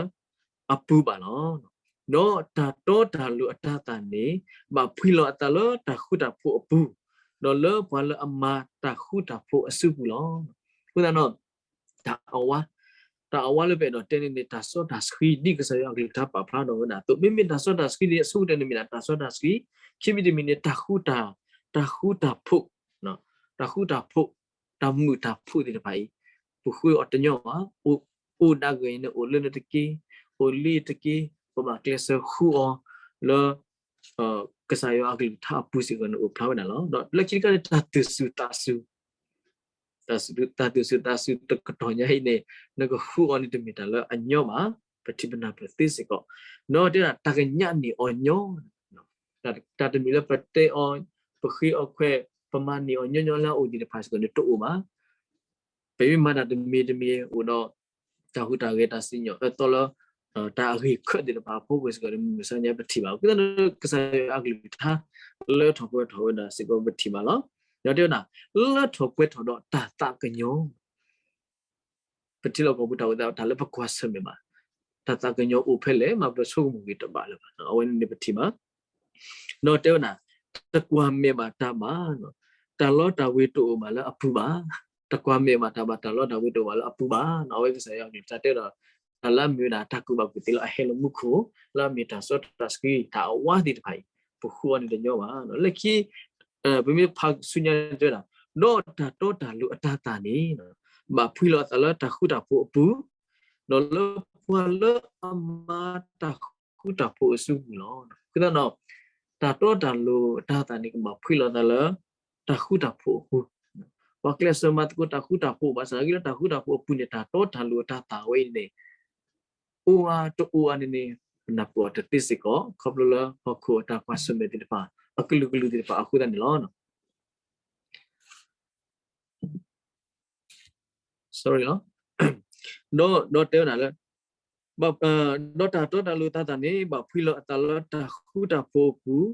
အပူၤဘၣ်လီၤ. ဒီးတၢ်တီတၢ်လိၤအတၤသၣ်န့ၣ် ဘၣ်ဖှံလီၤအသးလၢတၢ်ဃူတၢ်ဖိးအပူၤ, ဒီးလၢပှၤလၢအမၤတၢ်ဃူတၢ်ဖိးအစုပူၤလီၤ. အဃိသတးဒီး တၢ်အဝါ, တၢ်အဝါလၢပအဲၣ်ဒိးတဲန့ၣ်န့ၣ် တၢ်စီတၢ်ဆှံ ဒ်ကစၢ်ယွၤအကလုၢ်ကထါပာ်ဖျါထီၣ်ဝဲဒၣ်အသိး, မ့မ့ၢ်တၢ်စီတၢ်ဆှံန့ၣ် အဆိကတၢၢ်န့ၣ်မ့ၢ်ဒၣ်တၢ်စီတၢ်ဆှံ, ခံမံၤတမံၤန့ၣ် တၢ်ဃူတၢ်, တၢ်ဃူတၢ်ဖိး, တၢ်ဃူတၢ်ဖိး, တၢ်မုာ်တၢ်ဖိးသ့ၣ်တဖၣ်အံၤ ပဃုအီၤတညီဘၣ်, အိၣ်ဒၣ်ဂ့ၤန့ၣ် အိၣ်လၢန့ၣ်တက့ၢ်, အိၣ်လံတက့ၢ်, ပဘၣ်ကျဲးစၢးဃုအီၤလၢ ကစၢ်ယွၤအကလုၢ်ကထါအပူၤစ့ၢ်ကီးန့ၣ်အိၣ်ဖျါဝဲဒၣ်လီၤ. ဒီးလၢခံတခါန့ၣ် တၢ်သူၣ်စူၤသးစူၤ, တၢ်သူၣ်စူၤသးစူၤတကတီၢ်ညါအံၤန့ၣ် နကဃုအီၤန့ၣ်တမ့ၢ်တၢ်လၢအညီဘၣ်, ပထံၣ်ပနၢ်ပၢၢ်သ့စ့ၢ်ကီး, ဒီးတဲဒၣ်တၢ်ကညးန့ၢ်အီၤညီ, တၢ်တမံၤလၢပတဲအီၤ, ပဃ့အီၤခွဲး, ပမၤန့ၢ်အီၤညီညီလၢအအိၣ်သ့ၣ်တဖၣ်စ့ၢ်ကီးန့ၣ်တအိၣ်ဘၣ်. ပမ့ၢ်မၤတၢ်တမံၤတမံၤအိၣ်ဒီး တၢ်ဟူးတၢ်ဂဲၤတၢ်စံၣ်ညီၣ်အၢသီလၢ တၢ်အဂ့ၤခၢၣ်သ့ၣ်တဖၣ်အဖီခိၣ်စ့ၢ်ကီးန့ၣ် မုၢ်မဆါညါပထံၣ်ဘၣ်. အဃိသတးဒီး ကစၢ်ယွၤအကလုၢ်ကထါ လၢထီၣ်ပှဲၤထီၣ်ဝဲဒၣ်စ့ၢ်ကီးပထံၣ်ဘၣ်လီၤ. ဒီးတဲဝဲဒၣ် လၢထီၣ်ပှဲၤထီၣ်ဒီးတၢ်သးကညီၤ ပထံၣ်လိာ်ကီၢ်ပူၤတၢ်အိၣ်သး တၢ်လၢပကွၢ်ဆၢၣ်မဲာ်ဘၣ်, တၢ်သးကညီၤအိၣ်ဖဲလဲၣ် မ့ၢ်ပဆိကမိၣ်ဂ့ၤတဘၣ်လၢၤဘၣ်, အဝဲန့ၣ်န့ၣ်ပထံၣ်ဘၣ်. ဒီးတဲဝဲဒၣ် တကွၢ်မဲာ်ဘၣ်တၢ်ဘၣ်, တၢ်လီတၢ်ဝ့ၤတအိၣ်ဘၣ်လၢအပူၤဘၣ်, တကွၢ်မဲာ်ဘၣ်တၢ်ဘၣ် တၢ်လီတၢ်ဝ့ၤတအိၣ်ဘၣ်လၢအပူၤဘၣ်. အဝဲကစၢ်ယွၤအကလုၢ်ကထါတဲဒီး တၢ်လၢအမ့ၢ်ဝဲဒၣ်တၢ်ကူၣ်ဘၣ်ကူၣ်သ့လၢအဟဲလီၤမူခိၣ်, လၢအမ့ၢ်တၢ်စီတၢ်ဆှံ တၢ်အဝါသ့ၣ်တဖၣ်အံၤ ပဃုအီၤန့ၣ်တညီဘၣ်. လၢခံ ပမ့ၢ်ဖးဆူညါတဲဝဲဒၣ် ဒီးတၢ်တီတၢ်လိၤအတၤသၣ်န့ၣ် ဘၣ်ဖှံလီၤအသးလၢတၢ်ဃူတၢ်ဖိးအပူၤ, ဒီးလၢပှၤလၢအမၤတၢ်ဃူတၢ်ဖိးအစုပူၤလီၤ. အဃိသတးဒီး တၢ်တီတၢ်လိၤအတၤသၣ်န့ၣ် ကဘၣ်ဖှံလီၤအသးလၢ တၢ်ဃူတၢ်ဖိးအပူၤ, ပှၤကျဲးစၢးမၤသကိးတၢ်ဃူတၢ်ဖိး ဘၣ်ဆၣ်သနာ်က့လၢတၢ်ဃူတၢ်ဖိးအပူၤန့ၣ် တၢ်တီတၢ်လိၤအတၤသၣ်ဝဲအံၤန့ၣ် အိၣ်ဧါတအိၣ်ဧါန့ၣ်န့ၣ် ပနၢ်ပၢၢ်အီၤတသ့စ့ၢ်ကီး ခီဖျိလၢဟီၣ်ခိၣ်အတၢ်ကွၢ်ဆၢၣ်မဲာ်သ့ၣ်တဖၣ် အကလုာ်ကလုာ်သ့ၣ်တဖၣ်အဃိသတးန့ၣ်လီၤ. ဒီး ဒီးတဲဝဲဒၣ်လၢ ဒီးတၢ်တီတၢ်လိၤအတၤသၣ်န့ၣ် ဘၣ်ဖှံလီၤအသးလၢတၢ်ဃူတၢ်ဖိးအပူၤ,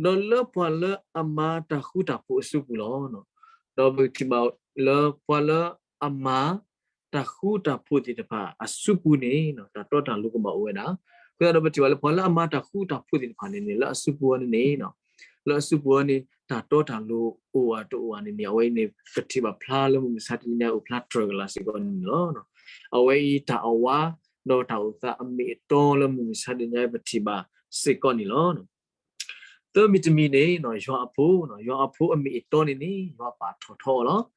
ဒီးလၢပှၤလၢအမၤတၢ်ဃူတၢ်ဖိးအစုပူၤလီၤ. ဒီးပကထံၣ်ဘၣ်လၢပှၤလၢအမၤ တၢ်ဃူတၢ်ဖိးသ့ၣ်တဖၣ်အစုပူၤန့ၣ် တၢ်တီတၢ်လိၤကဘၣ်အိၣ်ဝဲဒၣ်. အဃိသတးဒီးပထံၣ်ဘၣ်လၢပှၤလၢအမၤတၢ်ဃူတၢ်ဖိးသ့ၣ်တဖၣ်န့ၣ်န့ၣ် လၢအစုပူၤအီၤန့ၣ်န့ၣ် လၢအစုပူၤအီၤန့ၣ် တၢ်တီတၢ်လိၤအိၣ်ဧါတအိၣ်ဧါန့ၣ်န့ၣ် အဝဲအံၤန့ၣ် ပထံၣ်ဘၣ်ဖျါလၢမုၢ်မဆါတနံၤညါအိၣ်ဖျါတြၢၤကလာ်စ့ၢ်ကီးန့ၣ်လီၤ. အဝဲအံၤတၢ်အဝါ ဒီးတၢ်အိၣ်သးအမ့ၢ်အတီလၢမုၢ်မဆါတနံၤညါပထံၣ်ဘၣ်စ့ၢ်ကီးန့ၣ်လီၤ. သၢမံၤတမံၤန့ၣ် ယွၤအဖိ, ယွၤအဖိအမ့ၢ်အတီန့ၣ်န့ၣ် ယွၤပာ်ထီၣ်ထီအီၤလီၤ.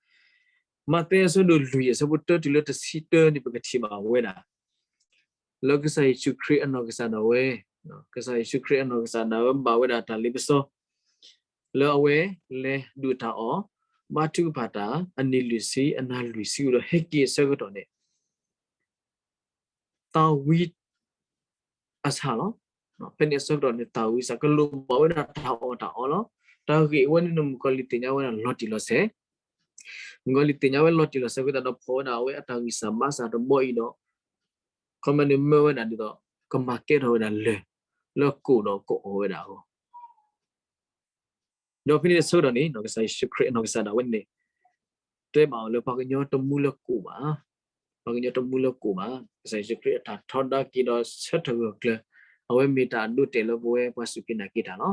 မးသဲအဆၢဒိၣ်လွံၢ်အဆၢဖိတၢတုၤလၢတဆံတၢန့ၣ် ပကထံၣ်ဘၣ်ဝဲဒၣ် လၢကစၢ်ယ့ၣ်ၡူးခရံာ်အနီၢ်ကစၢ်ဒၣ်ဝဲ, ကစၢ်ယ့ၣ်ၡူးခရံာ်အနီၢ်ကစၢ်ဒၣ်ဝဲဘၣ်ဝဲဒၣ်တၢ်လ့ပစီ လၢအဝဲလဲၤဒုးတၢ်အီၣ်, ဘါထုကဖၣ်တၢ် အနံၤလွံၢ်ဆံ အနၤလွံၢ်ဆံဒီး ဟဲက့ၤအဆၢကတီၢ်န့ၣ် သၣ်ဝံၤအဆၣ်လီၤ. ဖဲန့ၣ်အဆၢကတီၢ်န့ၣ် သၣ်ဝံၤအဆၣ် ကလိၣ်ဘၣ်ဝဲဒၣ်တၢ်အီၣ်တၢ်အီလီၤ. တၢ်ဂ့ၢ်ဝဲန့ၣ်န့ၣ် မုၣ်ကီၤလံၢ်သ့ၣ်ညါဝဲဒၣ်လီၤတံၢ်လီၤဆဲး, မုၣ်ကီၤလံၢ်သ့ၣ်ညါဝဲလီၤတံၢ်လီၤဆဲးအဃိသတးဒီး ဖီၣ်ဝဲဒၣ်အဝဲအတၢ်ဂံၢ်စၢ်ဘါစၢ်တဘီအံၤဒီး ခီမ့ၢ်န့ၣ်မၢဝဲဒၣ်ဒ်သိး ကမၤကဲထီၣ်ဝဲဒၣ်လၢၢ် လၢကိၣ်ဒီးကအီၣ်ဝဲဒၣ်အဂီၢ် ဒီးဖဲန့ၣ်အဆၢကတီၢ်န့ၣ် ကစၢ်ယ့ၣ်ၡူးခရံာ်အနီၢ်ကစၢ်ဒၣ်ဝဲန့ၣ် တဲဘၣ်အီၤလၢပှၤကညီတမူလၢကိၣ်ဘၣ်, ပှၤကညီတမူလၢကိၣ်ဘၣ်. ကစၢ်ယ့ၣ်ၡူးခရံာ်အတၢ်ထီဒါက့ၤဒီးဆၢထၢၣ်ဂၢၢ်ကျၢၤ အဝဲမ့ၢ်တၢ်အဒိအတဲာ်လၢပဝဲပှၤစူၢ်က့ၤနာ်က့ၤတၢ်လီၤ.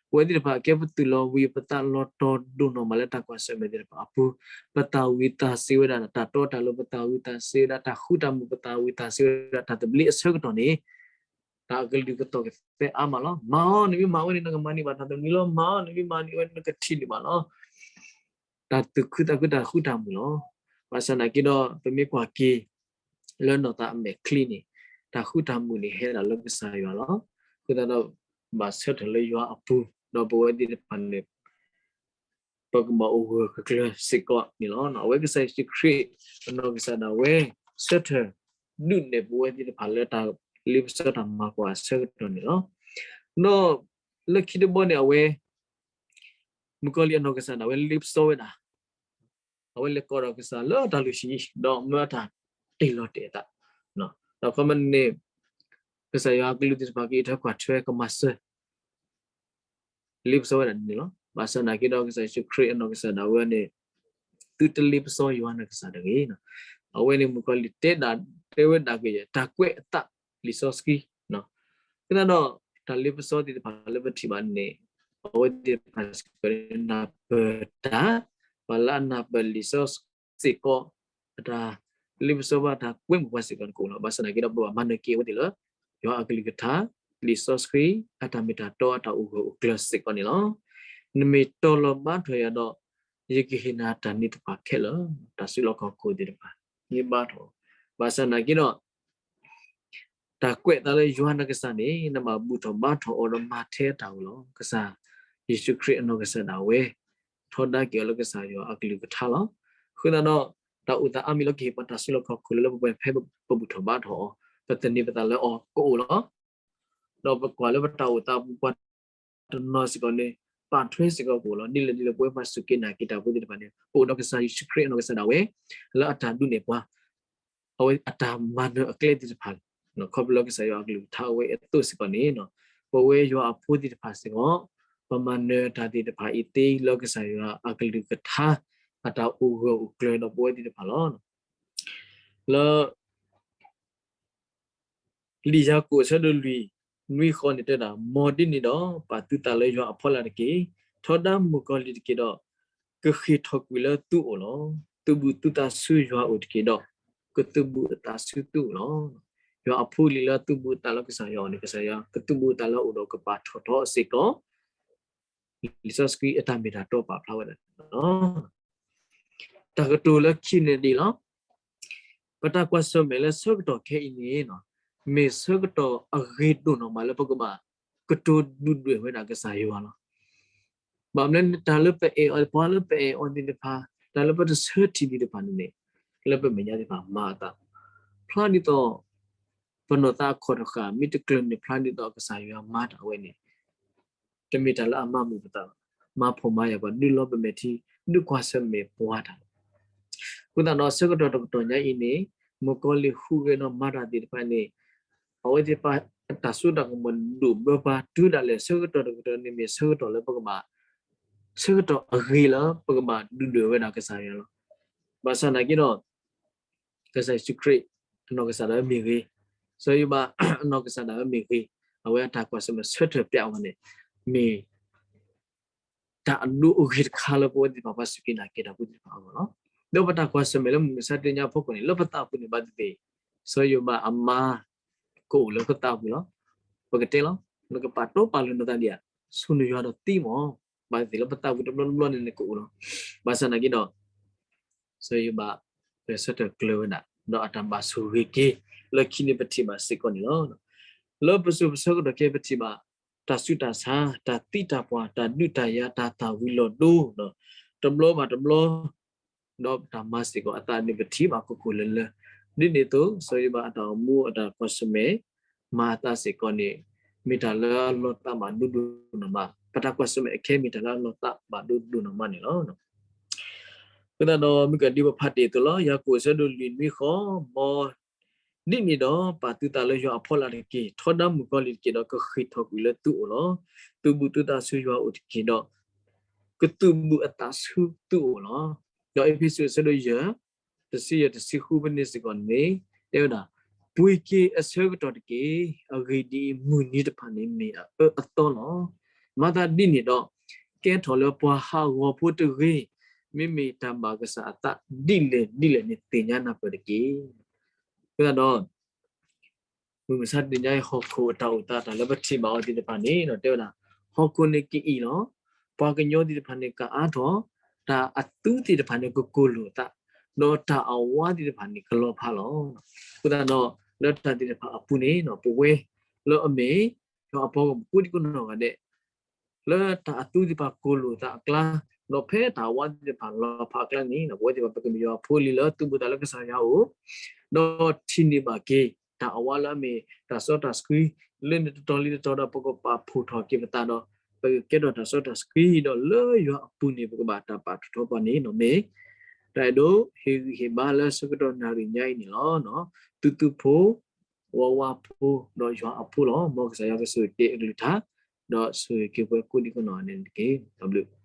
ပဝဲသ့ၣ်တဖၣ်ကဲပသူၣ်လီၤဝံၤ ပသးလီၤတီၤဒိၣ်နီၢ်မးလၢတၢ်ကွၢ်ဆၢၣ်မဲာ်သ့ၣ်တဖၣ်အပူၤ, ပသၣ်ဝံၤသးစ့ဝဲဒၣ် တၢ်တီတၢ်လိၤ ပသၣ်ဝံၤသးစ့ဝဲဒၣ် တၢ်ဃူတၢ်မုာ် ပသၣ်ဝံၤသးစ့ဝဲဒၣ် တၢ်သဘျ့အဆၢကတီၢ်န့ၣ် တၢ်အကလုၢ်ကတီၢ်ကသဲအါမးလီၤ. မၤအီၤ နမ့ၢ်မၤဝဲန့ၣ် နကမၤန့ၢ်ဘၣ်တၢ်သဘျ့လီၤ. မၤအီၤ နမ့ၢ်မၤန့ၢ်ဝဲ နကထံၣ်န့ၢ်ဘၣ်လီၤ. တၢ်သူၣ်ခုသးခု တၢ်ဃူတၢ်မုာ်လီၤ. ဘၣ်ဆၣ်သနာ်က့ဒီး ပမ့ၢ်ကွၢ်က့ၤ လၢနီၢ်သးအမဲာ်ချံန့ၣ် တၢ်ဃူတၢ်မုာ်န့ၣ် ဟဲဒၣ်လၢကစၢ်ယွၤလီၤ. အဃိသတးဒီး ဘၣ်ဆၢထၢၣ်လၢယွၤအပူၤ, ဒီးပဝဲသ့ၣ်တဖၣ်န့ၣ် ပကဘၣ်အိၣ်ဂၢၢ်ဂၢၢ်ကျၢၤစ့ၢ်ကီးန့ၣ်လီၤ. အဝဲကစၢ်ယ့ၣ်ၡူးခရံာ် အနီၢ်ကစၢ်ဒၣ်ဝဲ ဆၢထၢၣ်ဒုးနဲၣ်ပဝဲသ့ၣ်တဖၣ်လၢတၢ်လ့ပစီ တၢ်မၤကွၢ်အဆၢကတီၢ်န့ၣ်လီၤ. ဒီးလၢခံတဘီန့ၣ် အဝဲ မုၣ်ကီၤလံၢ်အနီၢ်ကစၢ်ဒၣ်ဝဲလ့ပစီဝဲဒၣ်, အဝဲလဲၤကိးဒီးကစၢ်လၢတၢ်လုၢ်ဟံၣ်, ဒီးမၢအတၢ်တ့ၢ်လီၤတဲာ်အသး, ဒီးခီမ့ၢ်န့ၣ် ကစၢ်ယွၤအကလူးသ့ၣ်တဖၣ်က့ၤထၢကွၢ်ထွဲကမၤစၢၤ လ့ပစီဝဲဒၣ်န့ၣ်လီၤ. ဘၣ်ဆၣ်သနာ်က့ဒီး ကစၢ်ယ့ၣ်ၡူးခရံာ်အနီၢ်ကစၢ်ဒၣ်ဝဲန့ၣ် သုတလ့ပစီယွၤနကစၢ်တဂ့ၤ. အဝဲန့ၣ်မုၣ်ကီၤလံၢ်တဲဒၣ် တဲဝဲဒၣ်က့ၤ တၢ်ကွဲးအသးလံာ်စီဆှံ, အဃိသတးဒီး တၢ်လ့ပစီသ့ၣ်တဖၣ်လၢပထံၣ်ဘၣ်န့ၣ် အဝဲသ့ၣ်တဖၣ်စ့ၢ်ကီးန့ၣ် နၢ်ပၢၢ်တၢ်, ပှၤလၢအနၢ်ပၢၢ်လံာ်စီဆှံစ့ၢ်ကီး အတၢ်လ့ပစီဘၣ်တၢ်ကွဲးမုာ်ပှၤစ့ၢ်ကီးန့ၣ်ကအိၣ်လီၤ. ဘၣ်ဆၣ်သနာ်က့ဒီး ပဘၣ်မၤနၢၤက့ၤအဝဲသ့ၣ်လၢ ယွၤအကလုၢ်ကထါ, လံာ်စီဆှံ အတၢ်မ့ၢ်တၢ်တီ အတၢ်အိၣ်ဂၢၢ်အိၣ်ကျၢၤစ့ၢ်ကီးန့ၣ်လီၤ. နမ့ၢ်တီၤလီၤဘါထီၣ်ယၤဒီး ယကဟ့ၣ်နၤတၢ်န့ၢ်သပှၢ်ခဲလၢာ်, တၢ်စုလီၢ်ခီၣ်ခိၣ်သ့ၣ်တဖၣ် န့ၢ်ဘါထီၣ်. ဘၣ်ဆၣ်သနာ်က့ဒီး တၢ်ကွဲးအသးလၢယွၤနကစၢ်န့ၣ် နဘၣ်ဘူၣ်ထီၣ်ဘါထီၣ်အီၤဒီးမၤထဲအတၢ်ဧိၤလီၤ. ကစၢ်ယ့ၣ်ၡူးခရံာ်အနီၢ်ကစၢ်ဒၣ်ဝဲ ထီဒါက့ၤအီၤလၢကစၢ်ယွၤအကလုၢ်ကထါလီၤ. အဃိသတးဒီး တၢ်အိၣ်သးအါမံၤလၢကဟ့ၣ်ပှၤတၢ်စုလီၢ်ခီၣ်ခိၣ်လၢလၢပှဲၤပှဲၤ ဖဲပဘူၣ်ထီၣ်ဘါထီၣ်အီၤ, ပသန့ၤပသးလၢအီၤကအိၣ်လီၤ. ဒီးပကွၢ်လၢပတၢ်အိၣ်သးပူၤ ပှၤတနီၤစ့ၢ်ကီးန့ၣ် ပာ်ထွဲစ့ၢ်ကီးကအိၣ်လီၤ. ဒ်လဲၣ်ဒ်လဲၣ် ပဝဲပှၤစူၢ်က့ၤနာ်က့ၤတၢ်ဖိသ့ၣ်တဖၣ်န့ၣ် ပအိၣ်ဒီးကစၢ်ယ့ၣ်ၡူးခရံာ်အနီၢ်ကစၢ်ဒၣ်ဝဲ လၢအတၢ်ဒုးနဲၣ်ပှၤ အဝဲအတၢ်မၤနၢၤအကျဲသ့ၣ်တဖၣ်, ခီဖျိလၢကစၢ်ယွၤအကလုၢ်ကထါအဝဲအသိးစ့ၢ်ကီးန့ၣ်, ပဝဲယွၤအဖိသ့ၣ်တဖၣ်စ့ၢ်ကီး ပမၤနၢၤတၢ်သ့ၣ်တဖၣ်အံၤသ့လၢကစၢ်ယွၤအကလုၢ်ကထါ အတၢ်အိၣ်ဂၢၢ်အိၣ်ကျၢၤဒီးပဝဲသ့ၣ်တဖၣ်လီၤ. လၢ လံာ်ယၤကိာ်အဆၢဒိၣ်လွံၢ် နွံဃီန့ၣ်တဲဒၣ်, မ်ဒ်န့ၣ်ဒီး ပာ်သုသးလၢယွၤအဖီလာ်တက့ၢ်. ထီဒါမုၣ်ကီၤလံၢ်တက့ၢ်ဒီး ကဃ့ၢ်ထီၣ်ကွံာ်လၢသုအိၣ်လီၤ. သုးဘူးသုသးဆူယွၤအိၣ်တက့ၢ်ဒီး ကသုးဘူးအသးဆူသုအိၣ်လီၤ. ယွၤအဖိလံၤလၢသုးဘူးအသးလၢကစၢ်ယွၤအအိၣ်န့ၣ် ကစၢ်ယွၤကသုးဘူးအသးလၢအအိၣ်ဒီးကပာ်ထီၣ်ထီစ့ၢ်ကီး လံာ်စီဆှံအတၢ်မ့ၢ်တၢ်တီပာ်ဖျါဝဲဒၣ်န့ၣ်လီၤ. တၢ်ကတိၤလၢခံန့ၣ်ဒ်လီၤ. ပတၢ်ကွၢ်ဆၢၣ်မဲာ်လၢဆၢကတီၢ်ခဲအံၤန့ၣ် မ့ၢ်ဆၢကတီၢ်အဂ့ၤဒိၣ်နီၢ်မးလၢပကဘၣ်ကတိၤဒုၣ်ဒွဲၣ်ဝဲဒၣ်ကစၢ်ယွၤလီၤ. ဘၣ်မနုၤလဲၣ် တၢ်လၢပအဲၣ်အီၤ ပှၤလၢပအဲၣ်အီၤသ့ၣ်တဖၣ်, တၢ်လၢပတဆၢထံၣ်သ့ၣ်တဖၣ်န့ၣ်န့ၣ် လၢပမဲာ်ညါသ့ၣ်တဖၣ်မၤအသး ဖျါဒ်သိး ပနီၢ်သးအခီၣ်တဃၣ် မ့ၢ်တကျၢၤန့ၣ် ဖျါဒ်သိးကစၢ်ယွၤမၤတၢ်ဝဲန့ၣ် တမ့ၢ်တၢ်လၢအမၤမုာ်ပသးဘၣ်. မၤဖှီၣ်မၤယာ်ပှၤ ဒုးလီၤပမဲာ်ထံ ဒုးကွၢ်ဆၢၣ်မဲာ်ပှၤတၢ်လီၤ. အဃိသတးဒီး ဆၢကတီၢ်တကတီၢ်ညါအံၤန့ၣ် မုၣ်ကီၤလံၢ်ဟူးဂဲၤဒီးမၤတၢ်သ့ၣ်တဖၣ်န့ၣ် အဝဲသ့ၣ်တဖၣ်အတၢ်စိတၢ်ကမီၤဒိၣ်ဘၢပှၤတုၤဒၣ်လဲာ် ဆၢကတီၢ်တကတီၢ်န့ၣ်မ့ၢ်ဆၢကတီၢ်လၢပကဘၣ် ဆၢကတီၢ်အဂ့ၤလၢပကဘၣ်ဒုၣ်ဒွဲၣ်ဝဲဒၣ်ကစၢ်ယွၤလီၤ. ဘၣ်ဆၣ်သနာ်က့ဒီး ကစၢ်ယ့ၣ်ၡူးခရံာ် အနီၢ်ကစၢ်ဒၣ်ဝဲမ့ၢ်ဂ့ၤ, စီၤယိၤဘး အနီၢ်ကစၢ်ဒၣ်ဝဲမ့ၢ်ဂ့ၤ, အဝဲအတၢ်ကွၢ်ဆၢၣ်မဲာ်ဆၢထၢၣ်ပျးဝဲန့ၣ် မ့ၢ် တၢ်အဒိအဂ့ၤတခါလၢပဝဲသ့ၣ်တဖၣ်ပှၤစူၢ်က့ၤနာ်က့ၤတၢ်ဖိသ့ၣ်တဖၣ်အဂီၢ်လီၤ. ဒီးပတၢ်ကွၢ်ဆၢၣ်မဲာ်လၢမုၢ်မဆါတနံၤညါအဖီခိၣ်န့ၣ် လၢပသးပူၤန့ၣ် ဘၣ်သ့ၣ်သ့ၣ် စီၤယိၤဘးအမါ ကအိၣ်လၢပသးပူၤလီၤ. ပကတဲလီၤ နကပာ်တီပာ်လိၤနသးဒံးဧါ, ဆူနယွၤဒီးသံမး, ဘၣ်သ့ၣ်သ့ၣ်လၢပသးပူၤတဘျီတဘျီန့ၣ် နကအိၣ်လီၤ. ဘၣ်ဆၣ်သနာ်က့ဒီး စီၤယိၤဘး ပဆၢထၢၣ်ကျၢၤဝဲဒၣ် ဒီးအတၢ်ဘၣ်ဆိၣ်ဂ့ၤက့ၤ လၢခံန့ၣ်ပထံၣ်ဘၣ်စ့ၢ်ကီးန့ၣ်လီၤ. လၢပစိၤပဆၢကတီၢ်ခဲအံၤပထံၣ်ဘၣ် တၢ်ဆူးတၢ်ဆါ, တၢ်သံတၢ်ပှၢ်, တၢ်ဒုးတၢ်ယၤ, တၢ်သၣ်ဝံၤလီၤဒိ တဘျီဘၣ်တဘျီ, ဒီးတၢ်မၤစ့ၢ်ကီးအသးန့ၣ်ပထံၣ်ဘၣ်ခိၣ်ခိၣ်လၢလၢ, ဒ်န့ၣ်အသိး စီၤယိၤဘးအတၢ်အိၣ်မူအတၢ်ကွၢ်ဆၢၣ်မဲာ် မၤအသးစ့ၢ်ကီးန့ၣ် မ့ၢ်တၢ်လၢအလီၤသးဘၣ်ဒိဒိၣ်နီၢ်မး, ပတၢ်ကွၢ်ဆၢၣ်မဲာ်အခဲမ့ၢ်တၢ်လၢအလီၤသးဘၣ်ဒိဒိၣ်နီၢ်မးန့ၣ်လီၤ. အဃိသတးဒီး မုၢ်ကဒံပဖးတ့ၢ်အသိးလီၤ. ယၤကိာ်အဆၢဒိၣ်လွံၢ်နွံဃီ, မ်ဒ်န့ၣ်ဒီး ပာ်သုသးလၢယွၤအဖီလာ်တက့ၢ်. ထီဒါမုၣ်ကီၤလံၢ်တက့ၢ်ဒီး ကဃ့ၢ်ထီၣ်ကွံာ်လၢသုအိၣ်လီၤ. သုးဘူးသုသးဆူယွၤအိၣ်တက့ၢ်ဒီး ကသုးဘူးအသးဆူသုအိၣ်လီၤ. ဒီးအ့းဖ့းစူးအဆၢဒိၣ်ယဲၢ် တဆံယဲၢ်တဆံဃုဖဲန့ၣ်စ့ၢ်ကီးန့ၣ် တဲဝဲဒၣ်, ပှ့ၤက့ၤအဆၢကတီၢ်တက့ၢ်. အဂ့ၢ်ဒ်အံၤ, မုၢ်နံၤတဖၣ်န့ၣ်မ့ၢ်အအၢအသီလီၤ. မၤသးဒ်န့ၣ်ဒီး ကဲထီၣ်လၢပှၤဟးဂီၤဖိတဂ့ၤ. မ့မ့ၢ်တၢ်ဘၣ်ကစၢ်အသးဒ်လဲၣ်ဒ်လဲၣ်န့ၣ် သ့ၣ်ညါနၢ်ပၢၢ်တက့ၢ်. အဃိသတးဒီး မုၢ်မဆါတနံၤညါအံၤ ဟီၣ်ခိၣ်အတၢ်အိၣ်သး တၢ်လၢပထံၣ်ဘၣ်အီၤသ့ၣ်တဖၣ်န့ၣ် တဲဝဲဒၣ် ဟီၣ်ခိၣ်န့ၣ်ကအံၣ်လီၤ. ပှၤကညီသ့ၣ်တဖၣ်န့ၣ်ကအါထီၣ်, တၢ်အသူသ့ၣ်တဖၣ်န့ၣ် ကကိၢ်လိာ်အသး, ဒီးတၢ်အဝါသ့ၣ်တဖၣ်န့ၣ် ကလီၤဖးလီၤ. အဃိသတးဒီး လၢတၢ်သ့ၣ်တဖၣ်အပူၤန့ၣ် ပဝဲလၢအမ့ၢ် ယွၤအပှၤဂီၢ်မုၢ်ကိးဒံကိးနီၢ်ဂၤဒဲး လၢတၢ်အသူသ့ၣ်တဖၣ်ကိၢ်လိာ်သးအကျါ, ဒီးဖဲတၢ်အဝါသ့ၣ်တဖၣ်လီၤဖးအကျါန့ၣ် ပဝဲသ့ၣ်တဖၣ်ပကမ့ၢ်ယွၤအဖိအလံၤလၢသူၣ်ဘီၣ်သးလၢကစၢ်ယွၤအအိၣ်, ဒီးထံၣ်န့ၢ်ဘၣ်က့ၤ တၢ်အဝါလၢအမ့ၢ်တၢ်စီတၢ်ဆှံ လၢန့ၣ်တတီၤလံတတီၤဒီး ပကပာ်ဖှိၣ်ထီၣ်က့ၤပသးဒီး ပကကဲထီၣ်တၢ်စီတၢ်ဆှံ ဒီးလၢယွၤအပူၤန့ၣ် ပကဘၣ်တၢ်ပာ်ထီၣ်ထီပှၤန့ၣ် မ့ၢ် တၢ်အဲၣ်ဒိးဟ့ၣ်ဂံၢ်ဟ့ၣ်ဘါလၢဆၢကတီၢ်နၣ်ရံၣ်ညါအံၤန့ၣ်လီၤ. သူသူဖိ ဝၤဝါဖိ ဒီးယွၤအဖိလီၤ. မ်ကစၢ်ယွၤကဆိၣ်ဂ့ၤက့ၤအကလုၢ်ကထါ ဒီးဆိၣ်ဂ့ၤက့ၤပှၤကိးဒံကိးနီၢ်ဂၤဒဲးန့ၣ်တက့ၢ်. တၢ်ဘျုး